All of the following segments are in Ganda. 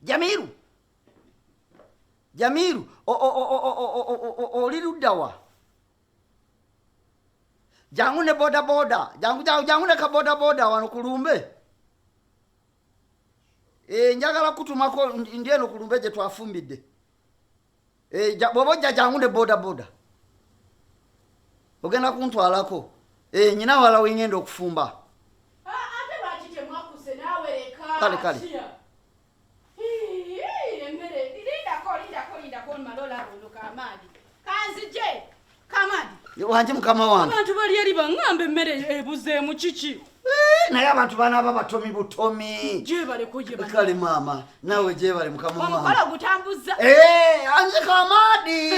Jamiru, Jamiru, oli luddawa? Jangu ne boda boda, jangu jangu jangu ne ka boda boda wano ku lumbe. Eh, njagala kutumako ndi eno ku lumbe gye twafumbidde. Eh, bw'oba ojja jangu ne boda boda. Ogenda kuntwalako. Eh, nyina wala wengenda okufumba. Ah, ate lwaki temwakuse naawe leka. Kale kale. Wanje mukama wange. Abantu bali eri baŋŋamba emmere ebuzeemu kiki? Eh, naye abantu banaaba batomi butomi. Gyebaleko gye Kale maama naawe gyebale mukama wange. Omukolo gutambuza. Eh, anze Kamadi.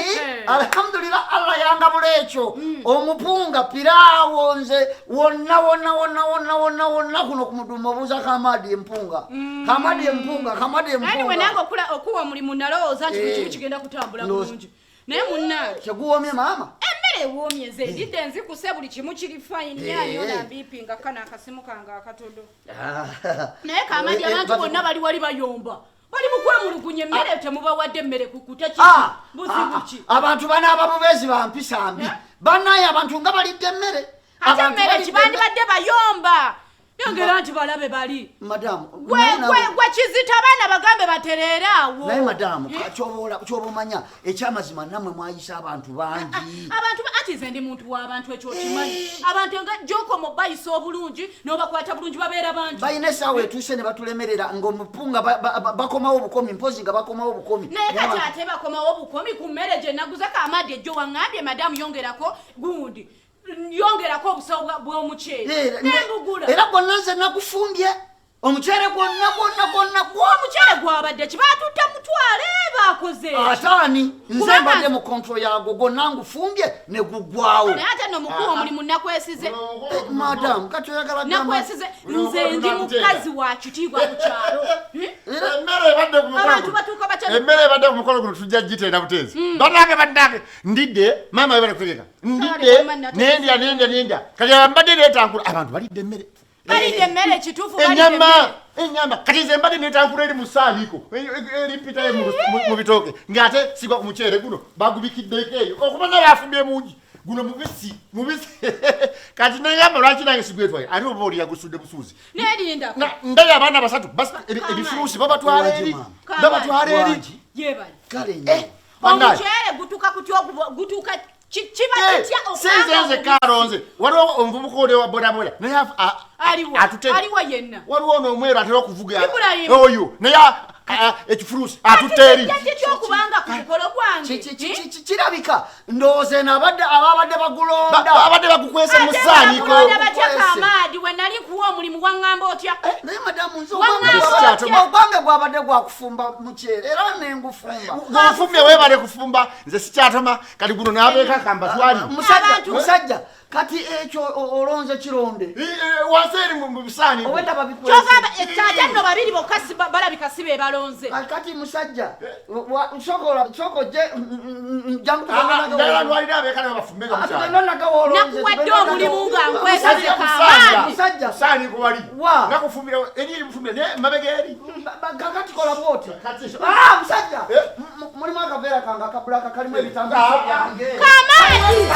Alhamdulillah Allah yangabula ekyo. Omupunga piraawo nze wonna wonna wonna wonna wonna wonna kuno ku mudumu obuuza Kamadi empunga. Kamadi empunga, Kamadi empunga. Anyway, nange okula okuwa omulimu nalowooza nti buli kimu Eh. kigenda kutambula Ndowooza- bulungi. Naye munnange. Kyeguwoomye maama? Emmere ewoomye nze ndidde nzikuse buli kimu kiri fine Eh. yanyo nambiipinga kano akasimu kange akatodo. Ah. Naye Kamadi Eh, eh, abantu bonna bali wali bayomba. Bali mu kwemulugunya emmere temubawadde emmere kukuta kiki? Ah, Buzibu ah, ki? abantu banaaba bubeezi ba mpisa mbi. Bannaye abantu nga balidde emmere. Ate Abantu emmere balidde ki bandibadde bayomba. Yongera nti balabe bali. Madamu, Gwe naye gwe naawe- gwe kizita abaana bagambe batereere awo. naye madamu kyoba omanya ekyamazima nammwe mwayisa abantu bangi. Abantu ati nze ndi muntu w'abantu ekyo okimanyi. Abantu nga gy'okoma obayisa obulungi n'obakwata bulungi babeera bangi. Balina essaawa etuuse ne batulemerera ng'omupunga bakomawo obukomi mpozi nga bakomawo obukomi. Naye kati ate bakomawo obukomi ku mmere gye naguza Kamadi ejjo waŋŋambye madamu yongerako gundi. Yongerako obusawo bw'omuceere. Nembugula. Era gwonna nze nagufumbye omuceere gwonna gwonna gwonna Omuceere gwabadde ki baatutte mutwale baakoze eki? Ataani nze Kubanga mbadde mu kontro yaagwo gwonna ngufumbye ne guggwawo. Naye ate nno mukuwa omulimu nakwesize. Madamu kati oyagala gamba Nakwesize nze ndi mukazi wa kitiibwa ku kyalo. Emmere ebadde ku mukolo Abantu guno. batuuka batya? Emmere ebadde ku mukolo guno tujja giteera buteezi. Bannange bannange ndidde maama webale kutegeka. Ndidde Kale, wamma nendya nendya nendya. Kati mbadde neetankula abantu balidde emmere. Balidde emmere kituufu balidde Ennyama emmere. ennyama kati nze mbadde neetankula eri mu ssaaniiko eri mpitayo mu bitooke ng'ate sigwa ku muceere guno bagubikiddeko eyo okumanya bafumbye mungi guno mubisi mubisi kati nengamba lwaki nange sigwetwaye ate oba oli yagusudde busuuzi. Nerinda. Ndabye abaana basatu ebifuruusi babatwala eri babatwala eri. Wangi. Yebale. Kale nnyo. Bannange. Omuceere gutuuka kutya gutuuka kiba kitya Sinze nze kalonze waliwo omuvubuka oli owa bodaboda naye Aliwa. atute Aliwa yenna. waliwo ono omweru atera okuvuga Ibrahim. oyo naye ekifuruusi atutte eri. Kitya okubanga ku mukolo gwange? Kirabika ndowooza eno ababadde bagulonda. Abadde bagukwese mu Ate ssaaniiko. bagulonda batya Kamadi we nali nkuwa omulimu waŋŋamba otya? Naye madamu nze Waŋŋamba otya? ogwange gwabadde gwakufumba muceere era nengufumba. Gwofumbye weebale kufumba nze sikyatoma kati guno n'abeeka kambatwali. Musajja Abantu- musajja kati ekyo olonze kironde. Wansi eri mu bisaaniiko. Obwedda babikwese. Kyogamba ate nno babiri bokka balabika si be balonze. Kati musajja sooka ojje jangu Njagala ntwalire abeeka nabo bafumbe nga mukyalo. Nakuwadde omulimu nga nkwesize Kamadi. Musajja. Saaniiko wali. Wa. Nga kufumbira eri eri mufumbira naye mabega eri. Kakati kola bw'oti. Kati. Musajja mulimu akaveera kange akabulaka kalimu ebitambi byange. Kamadi!